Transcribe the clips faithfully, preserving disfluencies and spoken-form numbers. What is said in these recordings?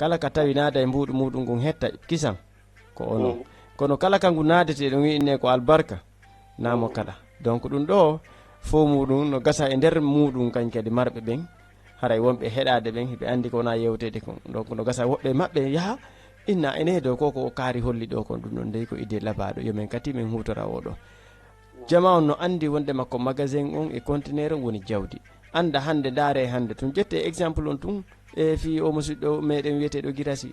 Kala ka tawi naada e mbuuɗu muuɗum ngun hetta kisan, ko onon. Kono kala ka ngu naadetee ɗon wi'inee ko albarka, naa mo kala. Donc ɗum ɗoo fow muuɗum no gasa e nder muuɗum kañ kadi marɓe ɓen, haray wonɓe heɗaade ɓen, hiɓe anndi ko wonaa yewteede kon. Donc no gasa woɓɓe e maɓɓe yaha, inna ene dow ko, ko kaari holli ɗoo kon, ɗum ɗon dey ko idée labaaɗo, yo men kati men huutora oo ɗoo. Jamaa on no anndi wonde makko magasin on e conteneur on woni jawdi. Annda hannde, ndaaree hannde tun, ƴettee exemple on tun, e fii o musiɗɗo meɗen wi'eteeɗo Girasi.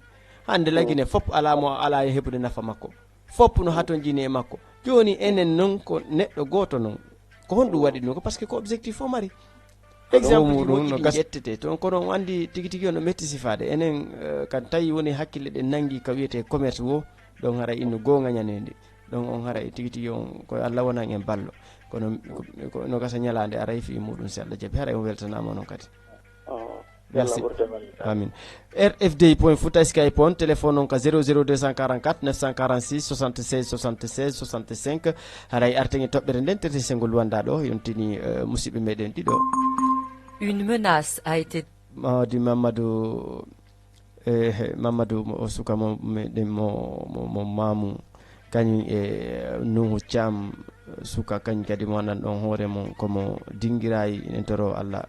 Hannde Lagine fop alaa mo alaa e heɓude nafa makko. Fop no hatonjini e makko. Jooni enen non ko neɗɗo gooto non. Ko honɗum waɗi ɗum? Ko parce que ko objectif o mari. Exemple ɗi moƴƴi ɗi ƴettetee toon, kono on anndi tigi tigi on no metti sifaade. Enen, eh, kan tawi woni hakkille ɗen nanngi ka wi'etee commerce woo, ɗon haray innu goonga ñaneende. Ɗon on haray tigi tigi on ko Allah wonan en ballo. Kono ko, ko no gasa ñalaande aray fii muuɗum si Allah jaɓi. Haray on weltanaama non kadi. Merci. Amin. R F D point Futa Skype on, téléphone on ka zéro zéro deux cent quarante-quatre neuf cent quarante-six soixante-seize soixante-seize soixante-cinq. Haray arten e toɓɓere nden, tete sengol wanda ɗo, yontini, eh, musidɓe meɗen ɗiɗo. Une menace a été Mawdi Mamadou, eh, Mamadou mo, o suka mo, meɗen mo, mo, mo Mamu, kañum e Nuhu Thiam, suka kañum kadi mo anan ɗon hoore mum, ko mo dingirayi, enen toro Allah.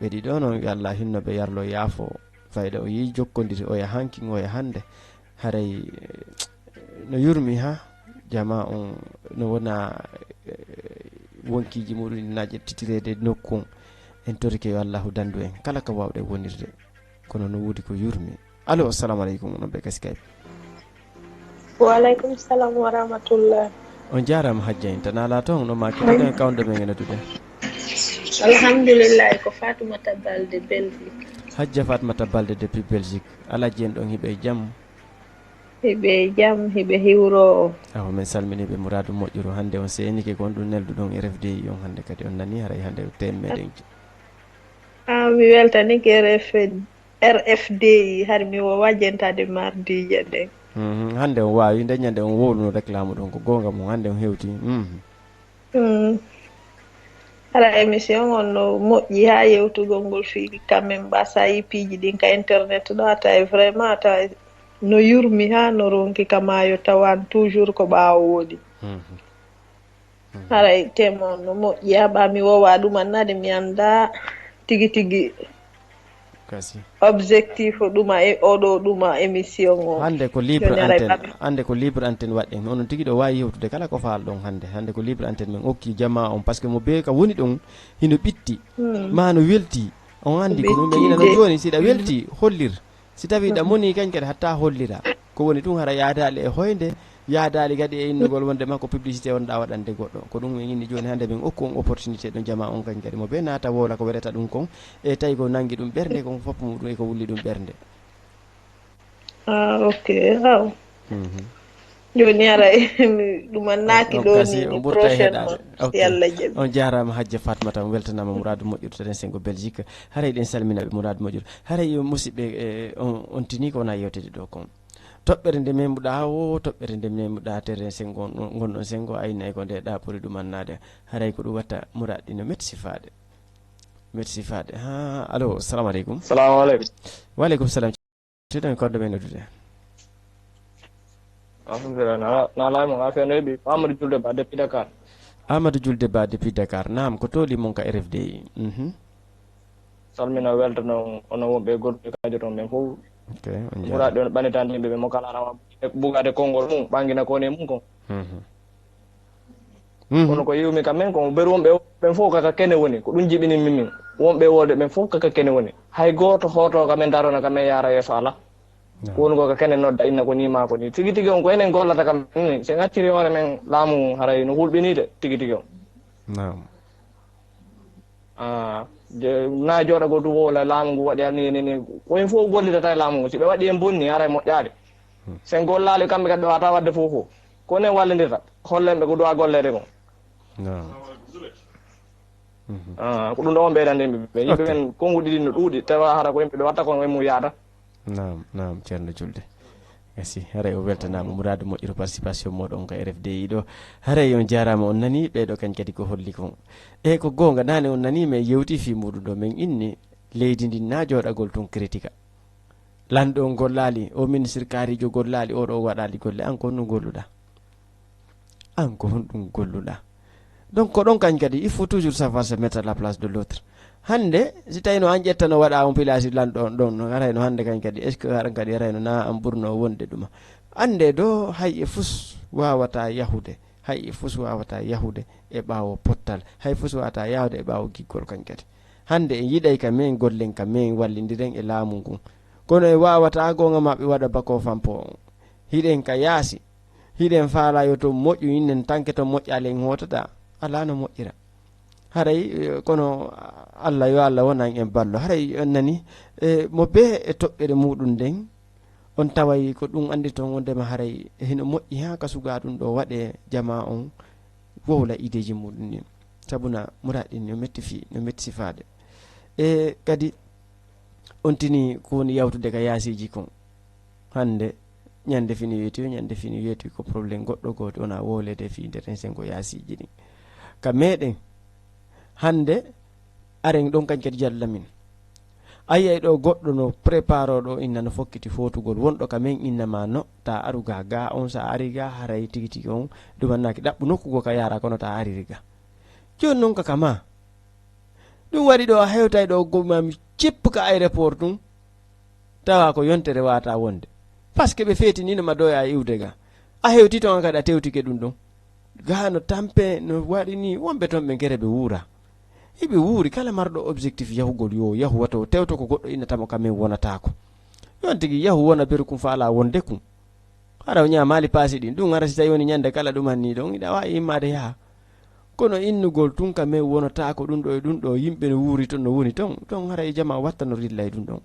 Ɓe ɗiɗo non, yo Allah hinno ɓe yarlo yaafo. Fayda o yii jokkondiri oya hanki, oya hannde. Haray, eh, no yurmi ha jama on no wona, eh, wonkiiji muɗum na ƴettitireede nokku on. En torike yo Allahu dandu en kala ka wawɗen wonirde. Kono no woodi ko yurmi. Alo, assalamu aleykum, onon ɓe ka Skype. Wa alaikum salam wa rahmatullah. On jaaraama, Hajja Inta. Naala toon, no maa keɗoɗen e kawnɗo men e noddude? Alhamdulillah, ko Fatoumata Balde, Belgique. Hajja Fatoumata Balde depuis Belgique. Alhaji en ɗon hiɓe e jam? Hiɓe e jam, hiɓe hiwro. Awa, men salmini ɓe muraadu moƴƴuru. Hannde on seenike ko on ɗum nelduɗon R F D I on hannde kadi on nani haray hannde o teemmeɗen. Ah, mi weltanike R F D I. R F D I, hari mi wowa jentaade mardiije ɗen. Mhm, hannde on waawi, nde ñande on wowluno réclame ɗon, ko goonga mum, hannde on hewti. Mhm. Mm. Hara émission on no moƴƴi haa yewtugol ngol fii quand même, mbasa yi piiji ɗin ka internet ɗo, a tawi vraiment, a tawi no yurmi haa no ronki ka maayo, tawan toujours ko ɓaawo woni. Mhm. Haray thème on no moƴƴi, haɓa mi wowa ɗum annade, mi annda tigi tigi Kasi. Objectif ɗuma e oɗo ɗuma émission o. Hannde ko libre Joni aray antenne, ɓami. Hannde ko libre antenne waɗɗen. Onon tigi ɗo waawi yewtude kala ko faalɗon hannde. Hannde ko libre antenne men okki jamaa on, parce que mo bee ka woni ɗon hino ɓitti, Hmm. maa no welti. On anndi ko ɗum ɓe Ɓitti ina no de. Jooni, si ɗa welti, hollir. Si tawii ɗa moni kañ kadi hatta hollira. Ko woni ɗum hara yaadaali e hoynde, yaadaali kadi e innugol wonde makko publicité wonɗaa waɗande goɗɗo. Ko ɗum en inni jooni hannde men okku on opportunité ɗo jamaa on kañ kadi mo bee naata wowla ko welata ɗum kon. E tawi ko nangi ɗum ɓernde, kon fof muɗum e ko wulli ɗum ɓernde. Ah, ok. Aw. Mhm. Jooni aray, mi ɗumannaaki On ɗo kasi, ni, on ni ɓurta e prochaine heɗaade. Fois, Ok. si Allah jaɓi. On jaaraama, Hajja Fatmata, on weltanaama Muraadu Moƴƴuru, to Rensengo Belgique. Haray ɗen salmina ɓe Muraadu Moƴƴuru. Haray, yo musidɓe, eh, on, on tini ko wona yewtede ɗo kon. Toɓɓere nde memuɗaa, o toɓɓere nde memuɗaa, to Rensengo, ngon-, ngonɗon Sengo, ayna e ko nde ɗa ɓuri ɗumannaade. Haray ko ɗum watta Muraadu ɗi no metti sifaade. Metti sifaade. Ha, allo, assalamu aleykum. Salamu aleykum. Wa aleykum salam. Teɗen ko ɗo men noddude. Alhamdulillah, na, na laamo, na feno eɓi, Amadou Julde Ba depuis Dakar. Amadou Julde Ba depuis Dakar. Naam, ko toli mon ka R F D I. Mhm. Salmina weltano, ono wonɓe goɗɗo e kaajo toon ɓen fof. Ok, on Muraad jaaraama. Ɗon ɓanitande yimɓe ɓe mo kala rama e bugaade konngol mum, ɓangina ko ne mum kon. Mhm. Mhm. Kono ko yiwmi kam men, ko ɓeru wonɓe ɓen fof kaka kene woni, ko ɗum jiɓini min min. Wonɓe wode ɓen fof kaka kene woni. Hay gooto hootoo ka men darona ka men yaara yeeso alaa. Naam. Ko woni ko ka kene nodda inna ko ni maa ko ni. Tigi tigi on ko enen gollata kam ni. Si en acciri hoore men laamu haray no hulɓinii de tigi tigi on. Naam. Ah, je, na jooɗa go du wowla laamu ngu waɗi ni, ni, ni. Ko en fof gollidata e laamu ngu. Si ɓe waɗi en bonni, haray moƴƴaali. Hmm. Si en gollaali kamɓe kadi ɓe wata waɗde fof fof. Ko nen wallindirta. Hollen ɓe ko duwa golleede kon. Naam. Mhm. Ah, ko ɗum ɗo on ɓeydande yimɓe ɓe. Yimɓe Ok. ɓen, konnguɗi ɗin no ɗuuɗi, tawa hara ko yimɓe ɓe watta kon, ɓe mum yaada. Naam, naam, Ceerno Julde. Merci. Haray o weltanaama muraadu moƴƴuru participation mooɗon ka R F D I ɗo. Haray on jaaraama, on nani ɓee ɗo kañ kadi ko holli kon. E ko goonga, naane on nani men yewti fii muuɗum ɗo, men inni leydi ndin na jooɗagol tun kritika. Lanɗo on gollaali, o ministre kaariijo gollaali, o ɗo waɗaali golle, an ko honɗum golluɗaa? An ko honɗum golluɗaa? Donc, ko ɗon kañ kadi, il faut toujours savoir se mettre à la place de l'autre. Hannde, si tawii no an ƴetta no waɗa on pilaasi lanɗo on ɗon, no haray no hannde kañ kadi, est-ce que haɗa kadi haray no na an ɓurno wonde ɗuma? Annde do, hay e fus waawataa yahude, hay e fus waawataa yahude e ɓaawo pottal, hay fus waawataa yahude e ɓaawo giggol kañ kadi. Hannde en yiɗay ka men gollen, ka men wallindiren e laamu ngun. Kono e waawataa goonga maɓɓe waɗa bakoo fampoo on. Hiɗen ka yaasi. Hiɗen faalaa yo to moƴƴu, innen tanke to moƴƴaali en hootata. Alaa no moƴƴira. Haray, eh, kono Allah, yo Allah wonan en ballo. Haray on nani, eh, mo bee e toɓɓere muuɗum nden, on taway ko ɗum anndi ton wondema haray hino moƴƴi haa ka sugaa ɗum ɗo waɗee jamaa on wowla ideeji muuɗum ɗin. Sabuna muraaɗi ɗin no metti fii, no metti sifaade. E kadi, on tini ko woni yawtude ka yaasiiji kon. Hannde, ñande fini weeti, ñande fini weeti ko problème goɗɗo gooto wona wowleede fii nder en sengo yaasiiji ɗin. Ka meɗen, hannde, aren ɗon kañ kadi jalla min. A yi'ay ɗo goɗɗo no préparoo ɗo inna no fokkiti footugol. Wonɗo ka men inna ma no, ta aru ga, ga on sa ari ga, haray tigi tigi on, ɗum annaaki ɗaɓɓu nokku goo ka yaara kono ta ariri ga. Jooni non ka ka ma. Ɗum waɗi ɗo a hewtay ɗo gomami cippu ka aéroport tun. Tawa ko yontere wata wonde. Parce que ɓe feetinino ma doya e iwde ga. A hewti ton an kadi a tewtike ɗum ɗon. Ga no tampe no waɗi ni wonɓe ton ɓe gere ɓe wuura. Hiɓe wuuri kala marɗo objectif yahugol yo yahu wato tewto ko goɗɗo innata mo ka men wonatako. Yon tigi yahu wona beru kun faala wonde kun. Hara o ñaamaali paasi ɗin. Ɗum hara si tawi woni ñande kala ɗum anni ɗon, hiɗa waawi immaade yaha. Kono innugol tun ka men wonataako ɗum ɗo e ɗum ɗo, yimɓe no wuuri ton, no woni ton, ton hara e jamaa watta no rilla e ɗum ɗon.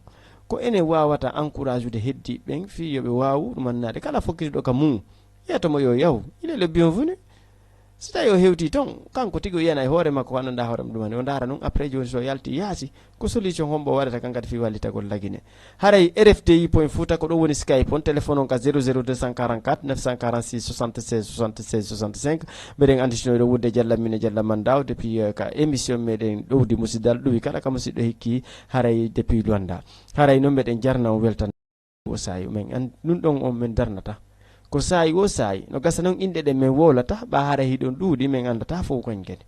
Ko enen waawata encourage'ude heddiiɓe ɓen fii yo ɓe waawu ɗumannaade. Kala fokkitiiɗo ka mum, yeeto mo yo yahu. Il est le bienvenu. Si tawi o hewtii ton, kanko tigi o yi'ana e hoore makko ko anndanɗaa hoore mum ɗumani, o ndaara ɗum. Après jooni so o yaltii yaasi, ko solution hombo o waɗata kan kadi fii wallitagol Lagine? Haray R F D I point Fouta ko ɗum woni Skype on, téléphone on ka zéro zéro deux cent quarante-quatre neuf cent quarante-six soixante-seize soixante-seize soixante-cinq. Meɗen annditino ɗo wudde Jalla Mine Jalla Mandaw depuis, eh, ka émission meɗen Ɗowdi Musidal ɗuwi kala ka musiɗɗo hikki haray depuis Luanda. Haray non meɗen jarna on weltan. O saa'i men an-, ɗum ɗon on men darnata. Ko saa'i o saa'i, no gasa non inɗe ɗen men wowlata, ɓa hara hiɗon ɗuuɗi men anndata fof koñ kadi.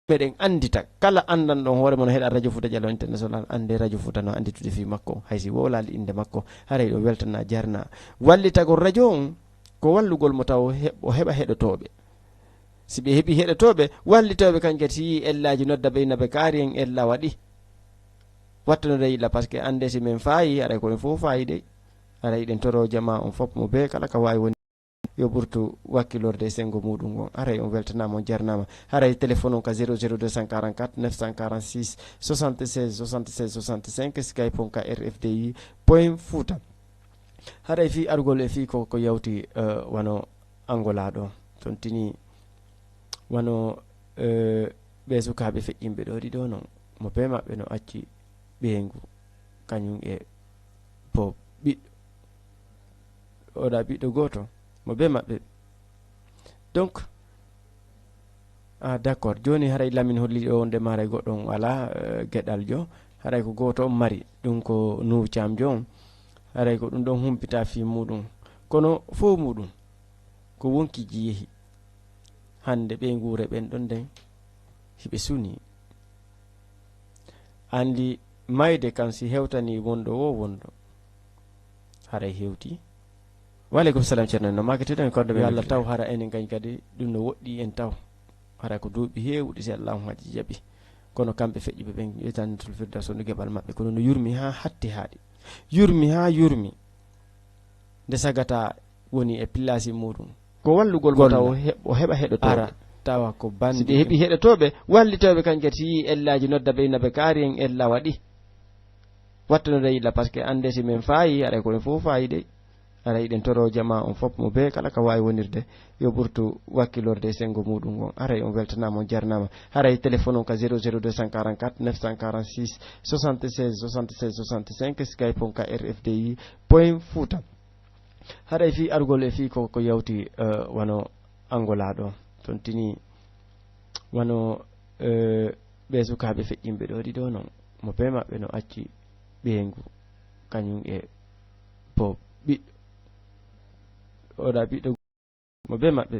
Meɗen anndita kala anndanɗo on hoore mon heɗa Radio Fouta Jallo International, annde Radio Fouta no annditude fii makko, hay si wowlaali innde makko, haray ɗo weltana jarna. Wallitagol radio on, ko wallugol mo taw he-, o heɓa heɗotooɓe. Si ɓe heɓi heɗotooɓe, wallitooɓe kañ kadi si yi'i ellaaji nodda ɓe inna ɓe kaari en ella waɗi. Wattanoɗen yilla, parce que annde si men faayi, haray ko en fof faayi dey. Haray eɗen toro jamaa on fof mo bee kala ka waawi woni yo ɓurtu wakkilorde e senngo muuɗum on. Haray on weltanaama, on jarnaama. Haray téléphone on ka zéro zéro deux cent quarante-quatre neuf cent quarante-six soixante-seize soixante-seize soixante-cinq, Skype on ka R F D I point Fouta. Haray fii arugol e fii ko, ko yawti, eh, wano Angola ɗo. Tontini wano, eh, ɓee sukaaɓe feƴƴinɓe ɗo ɗiɗo non. Mo bee maɓɓe no acci ɓeyngu, kañum e bo ɓiɗɗo. Oɗa ɓiɗɗo gooto, mo bee maɓɓe. Donc, ah, d'accord. Jooni haray Lamin holli ɗo wonde maaray goɗɗo on alaa, eh, geɗaljo. Haray ko gooto on mari. Ɗum ko Nuhu Caamjo on. Haray ko ɗum ɗon humpita fii muuɗum. Kono fow muuɗum, ko wonkiiji yehi. Hannde ɓeynguure ɓen ɗon nden, hiɓe sunii. Anndi mayde kan si hewtanii wonɗo woo wonɗo, haray hewtii. Wa aleykum salam, Ceerno, no maaketeɗen, koɗɗo men yo Allah taw hara enen kañ kadi, ɗum no woɗɗi en taw. Hara ko duuɓi heewuɗi si Allaahu haji jaɓi. Kono kamɓe feƴƴuɓe ɓen, yo Jannatul Firdaws wondu geɓal maɓɓe. Kono no yurmi haa hatti haaɗi. Yurmi haa yurmi. Nde sagata woni e pillaasi muuɗum. Ko wallugol mo taw o heɓ-, o heɓa heɗotooɓe. Ara, tawa ko bandi. Si ɓe heɓi heɗotooɓe, wallitooɓe kañ kadi si yi'i ellaaji nodda ɓe, inna ɓe kaari en ella waɗi. Wattanoɗen yilla, parce que annde si men faayi, haray ko en fof faayi dey. Haray eɗen toro jamaa on fof mo bee kala ka waawi wonirde, yo ɓurtu wakkilorde e senngo muuɗum on. Haray on weltanaama, on jarnaama. Haray téléphone on ka zéro zéro deux cent quarante-quatre neuf cent quarante-six soixante-seize soixante-seize soixante-cinq, Skype on ka R F D I point Fouta. Haray fii arugol e fii ko, ko yawti, eh, wano Angola ɗo. Tontini wano, eh, ɓee sukaaɓe feƴƴinɓe ɗo ɗiɗo non. Mo bee maɓɓe no acci ɓeyngu, kañum e jippoowo, ɓiɗɗo. Oɗa ɓiɗɗo mo bee maɓɓe.